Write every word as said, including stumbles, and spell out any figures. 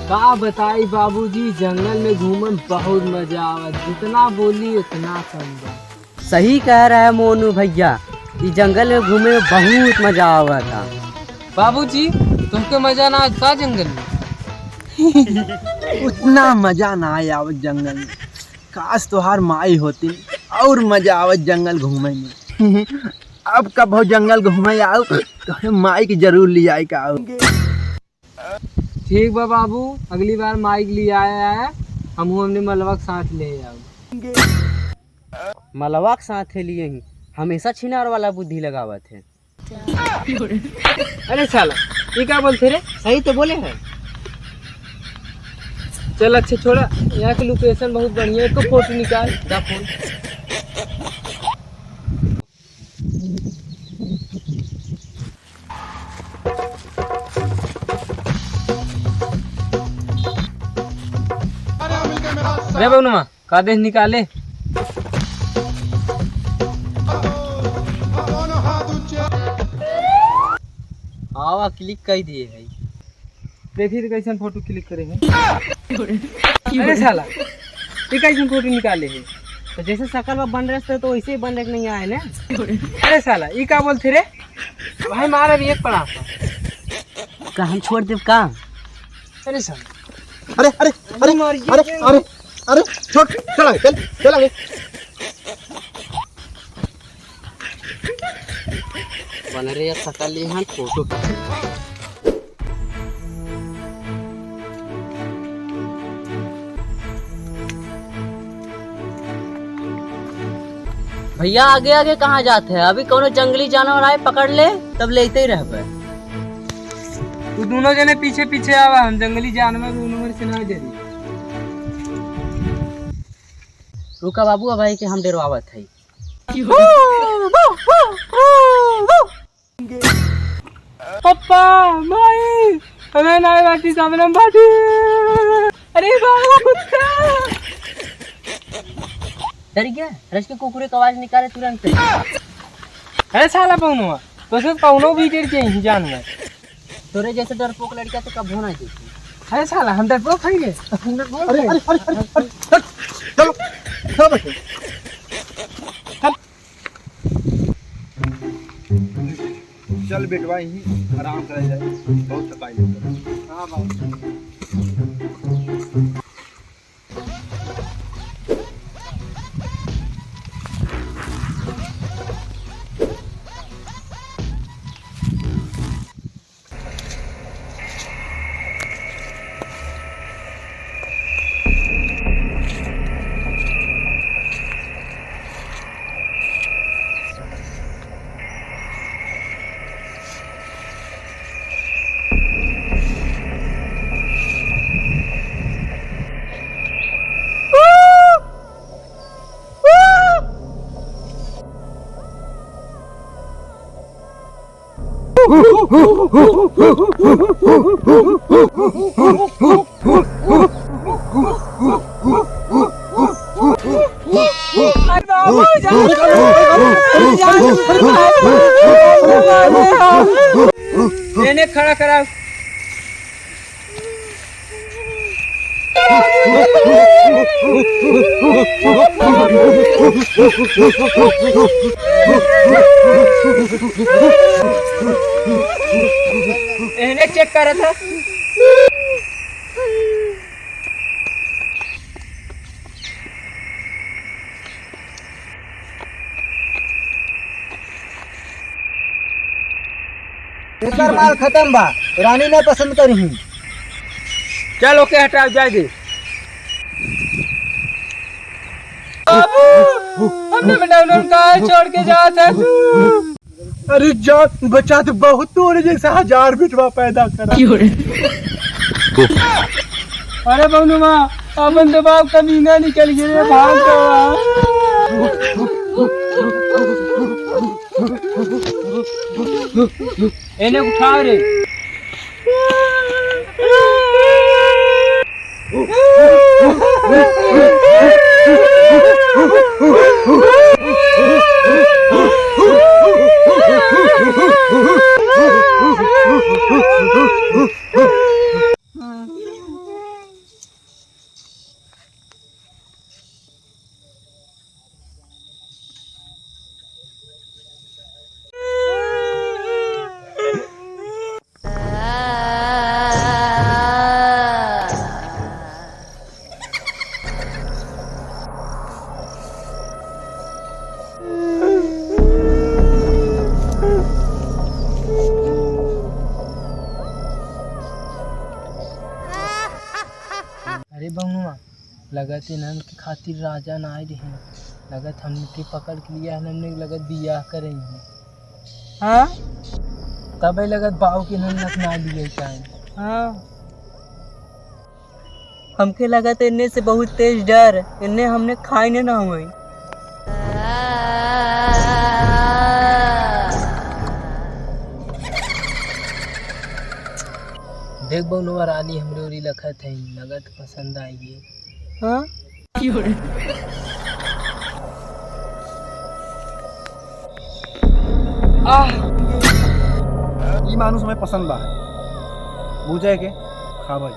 का बताई बाबूजी, जंगल में घूमे में बहुत मजा आवत, जितना बोली उतना कम बा। सही कह रहे मोनू भैया, ई जंगल में घूमे में बहुत मजा आवत है। बाबूजी, तुमके मजा ना आवत का जंगल में? उतना मजा ना आवत जंगल में। काश तोहार माई होती और मजा आवत जंगल घूमे में। अब कबो जंगल घूमे आऊ तो माई के जरूर ले आए का आऊ। ठीक बा बाबू, अगली बार माइक लियाए आए, हमहू हमने मलवा के साथ ले आऊ। मलवा के साथ है लिए ही, हमेशा छिनार वाला बुद्धि लगावत है। अरे साला, ये का बोलते रे? सही तो बोले है। चल अच्छा छोड़ा, यहाँ की लोकेशन बहुत बढ़िया है, तो फोटो निकाल, जा फोन। अरे बबनुआ, का देश निकाले? आवा, क्लिक कर दिए है। देखी तो कैसन फोटो क्लिक करे है। अरे साला, ये कैसन फोटो निकाले है? तो जैसे शकल बा बन रहे तो वैसे ही बन रहे नहीं आए ना। अरे साला, ये का बोलते रे? भाई मारे भी एक पड़ा। का हम छोड़ देब का? अरे साला। अरे, अरे, अरे, अरे, मार, ये अरे, क्या अरे, अरे, छोड़, चल आगे, चल, चल आगे। बन रे, या सकल ये हम फोटो। भैया, आगे आगे कहाँ जात है? अभी कौनो जंगली जानवर आए, पकड़ ले, तब लेते ही रहबे। तू दोनों जने पीछे पीछे आवा, हम जंगली जानवर उनवर से ना डरी। रुका बाबू, अब भाई के हम डरवावत है। पप्पा, माई, हमें ना बाटी, सामने बाटी। अरे बाबू, कुत्ता। डर गया? रज के कुकुरे का आवाज निकाले तुरंत। अरे साला पौनुआ, तो से कौनो भी डर के ही जान में। तोरे जैसे डरपोक लड़का तो कबो ना देखी। अरे साला, हम डरपोक है रे। हम डरपोक अरे, हैं। अरे, अरे, अरे, अरे, चल, चलो, चलो बच्चे। चल। चल बेटवा, यहीं आराम करा जाए, बहुत थकाई होता है। हाँ बाबू। एने खड़ा कराओ। एहने चेक करत ह। एकर माल खतम बा, रानी ना पसंद करिही। चल, ओके, हटाओ, जाए दे। बाबू, हमने बेटा उन्होंने कहा छोड़ के जात है तू। अरे जान बचा तो बहुत तोरे जैसा हजार बेटवा पैदा करा। अरे बबनुआ, अपन तो बाप कमीना निकल गए रे, भाग गवा। एने उठाओ रे। अरे बबुआ, लगत इन्हन के खातिर राजा ना आए रही, लगत हमके पकड़ के लिया, हमने लगत बियाह करे हैं। हाँ? तबे लगत बाऊ के इन्हन लखना लिए टाइम। हाँ। हमके लगत इन्ने से बहुत तेज डर, इन्ने हमने खाए ने ना हुए। देख बबुआ, रानी हमरे ओरी लखत है, लगत पसंद आई है। हाँ? आह! ई मानुष हमें पसंद बा। बुझे के? हाँ भाई।